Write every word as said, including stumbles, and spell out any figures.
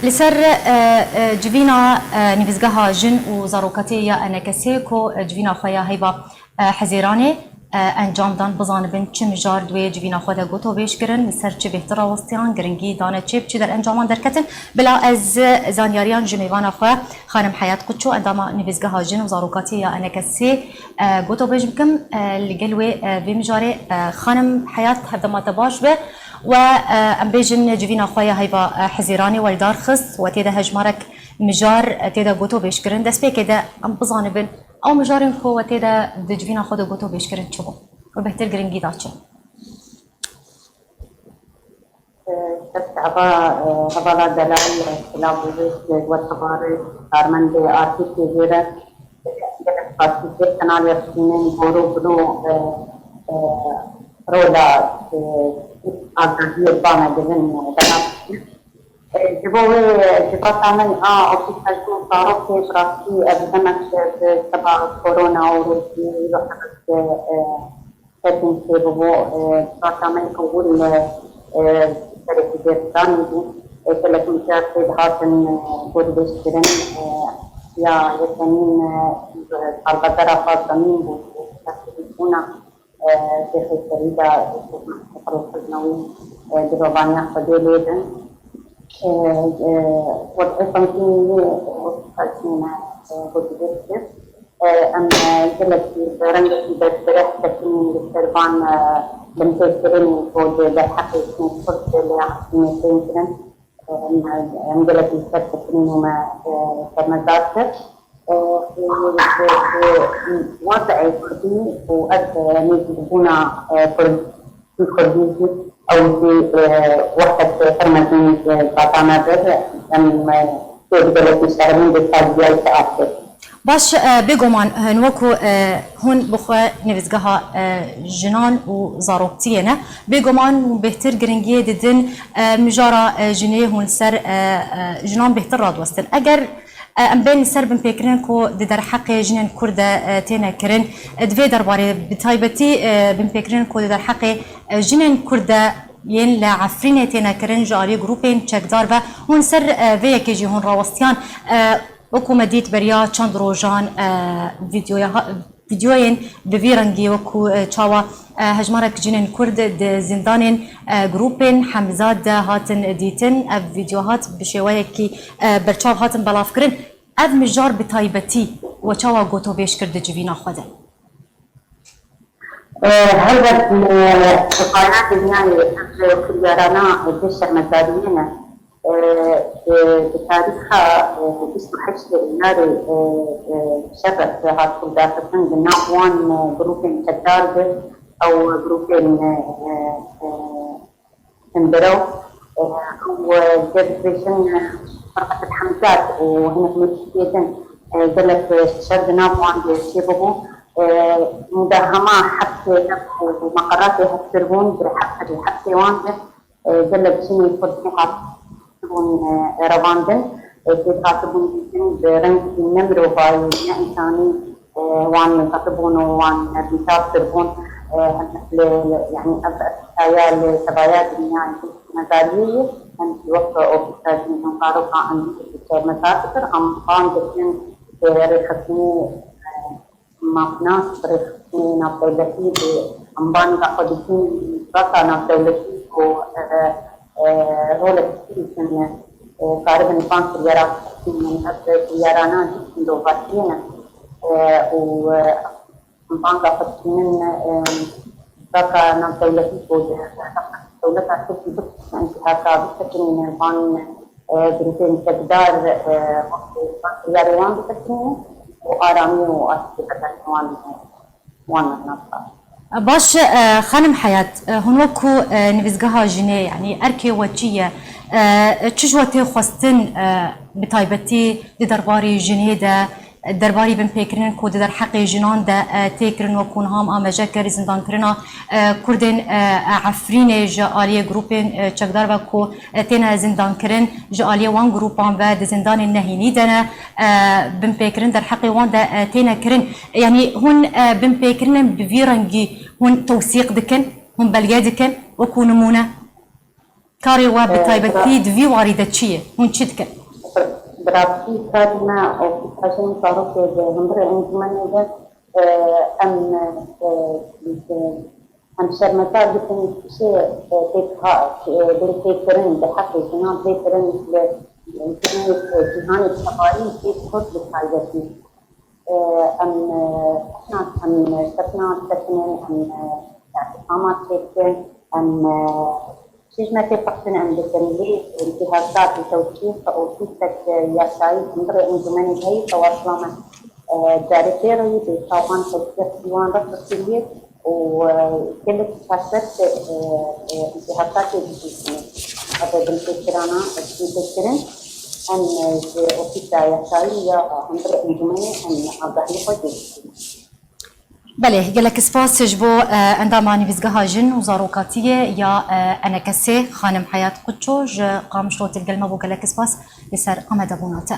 Li ser, e, e, civîna, e, Nivîzgeha Jin û Zarokatiyê ya ENKSê ku, e, civîna xwe ya heyva, e, Hezîranê, e, encam dan, bizanibin çi mijar di wê civîna xwe de gotobêj kirin, li ser çi bêhtir rawestiyan, giringî dane çê bi çi derencaman derketin. Bila ez, e, zanyariyan ji mêvana xwe, Xanim Heyat Quço, endama Nivîzgeha Jin û Zarokatiyê ya ENKSê, e, gotobêj bikim. E, li gel wê, e, vê mijarê, e, Xanim Heyat, hevdema te baş be. We, e, em bêjin civîna xwe ya heyva, e, Hezîranê we li dar xist, we tê de hejmarek mijar, e, tê de gotobêj kirin. Destpêkê de em bizanibin ew mijarên ku we tê de di civîna xwe de gotobêj kirin çi bû? We bêhtir giringî da çi? Ser çava, e, hevala delal, e, silav û rêz, e, we tebarê karmendê Artî T V re, e, gelek spasî vê kanalê Rûnên Bor û Bino, e, e, rola, e, azadiyê bana dibin, e, belav dikin. E, ji bo wê, e, civata me a opîsa jin û zarokê bi rastî ev demek, e, bi seba korona û rojî wexta, e, e, Sekin çêbûbû, e, civata me ewil, e, e, serekî dêrdanî bû. E, gelek mijar tê dihatin, e, gotbêjkirin, e, ya yekenîn, e, salvegera pazdemîn bû, e, bûna, e, Şêxê Serî de, e, xizna wî, e, dilovaniya Xwedê lê bin. E, e, wezîfê komîsyonê, e, wezîfeyê me, e, gotbêj kir. E, em, e, gelekî bi rengekî berfireh sekinîn li ser van, e, binpêkirinên ku di derheqê jinên Kurd de li Efrînê tên kirin. E, em, em gelekî li ser sekinîn û me, e, şermezar kir. E, û bi, bi wez'ê Kurdî û ev, e, nêzîkbûna, e, Kurd, Kurdî jî ew jî, e, wextek pir mezin, e, civata me bir, em, e, tê bi gelekî şermî bi terbiyayê te astê. Baş, e, bêguman, hin wekû, e, hûn bi xwe nivîzgeha, e, jinan û zaroktiyê ne. Bêguman hûn bêhtir giringiyê didin, e, mijara, e, jinê hûn li ser, e, e, jinan bêhtir radiwestin. Eger, e, em bên li ser binpêkirin ku di derheqê jinên Kurd de, e, têne kirin, e, di vê derbarê bi taybetî, e, binpêkirin ku di derheqê, e, jinên Kurd de yên li Efrînê têne kirin ji aliyê grûpên çekdar ve hûn ser, e, vê yekê jî hûn rawestiyan, e, Wekû me dît beriya çend rojan, e, vîdeoya ha-, vîdeoyên bi vî rengî wekû, e, çawa, e, hejmarek jinên Kurd di zindanên, e, grûpên Hemza de hatin dîtin. Ev vîdeo hat bi şêweyekî, e, berçav hatin belavkirin. Ev mijar bi taybetî we çawa gotobêj kir di civîna xwe de? E, helbet, e, paya dinyayê ev kiryarana bê şermezariyê ne. E, e, di tarîxa, e, bîst û heştê Êyarê, e, e, şerek hat hildarxistin di nav wan, e, grûpên çekdar de ew grûpên, e, e, e, Hindiro, e, û, e, dê dibêjin, e, Ferqet Hemzat û hinek mêşikê din, e, gelek, e, şer di nav wan de çêbûbû. E, mudahema hepsê hev û meqeratê hevkirbûn, bi hepsê, hepsê wan de, e, gelek jinên Kurd hatibûn, e, revandin, e, tê hatibûn dîtin bi rengekî ne mirovayî, ne însanî, e, wan hatibûn û wan bîtav kirbûn. E, li, yanî ev, ev hikaye li tevaya dinyayê şermezariyê ye. Em jî wek ofîsa jin û zarokan em jî şermezar dikir. Em van dikin bi rêxistinê, e, mafnas, bi rêxistinê navdewletî, bi embanê xwe dikin, civata navdewletî ku, e, e, rolek bikin, e, karibin van kiryara, ev kiryarana jî mirovahiyê ne, e, û, e, Banga xwe dikînin, e, baka navdewletî ku di dewleta Tirkî bikişîne, întîhaka bisekinîne, van, e, grûpên çekdar, e, wextê van kiryarê wan bisekinîne û aramî û aştiyê bi dest wan, wan nas. Baş, e, xanim Heyat, e, hûn wekû, e, nivîzgeha jinê, yanî erkê we çi ye? E, çi ji we tê xwestin, e, bi taybetî di derbarê jinê de? Derbarî binpêkirinên ku di derheqê jinan de, e, tê kirin, wekû niha me amêje kir, zindankirina, e, Kurdên, e, Efrînê ji aliyê grûpên, e, çekdar ve ku, e, têne zindankirin, ji aliyê wan grûpan ve di zindanên nehênî de ne, e, binpêkirin derheqê wan de, e, têne kirin. Yanî hûn, e, binpêkirinên bi vî rengî hûn tewsîq dikin, hûn belge dikin, wekû nimûne? Karê we bi taybetî di vî warî de çi ye? Hûn çi dikin? Bi rastî karê me û pêşkêşên zarokê di hundirê encûmenê de, e, em, e, em şermezar dikin, kişê, e, têkha, e, binpêkirin bi heqê jinan tê kirin li cîhanê tebayî, tê Kurd bi taybetî. Em, em şefna sekinin, em îtîhama çêdikin, em çi ji me tê pixtin em dikin. Lê îtîhazatê tewkîf û tîsek yasayî hundirê encûmenê heyî tewaşla me carê pê re yî bê çavan tevkîf dîwan re pixtiriye û gelek çaşet îtîhazatê dibîstin. Ev binpêkirana binpêkirin em ji ofîsa yasayî ya hundirê encûmenê em agahiyê xwe jê didin. Belê, gelek spas ji bo endama Nivîzgeha Jin û Zarokatiyê ya E N K S'ê, xanim Heyat Quço ji Qamişlo tê digel me bû. Gelek spas li ser amadebûna te.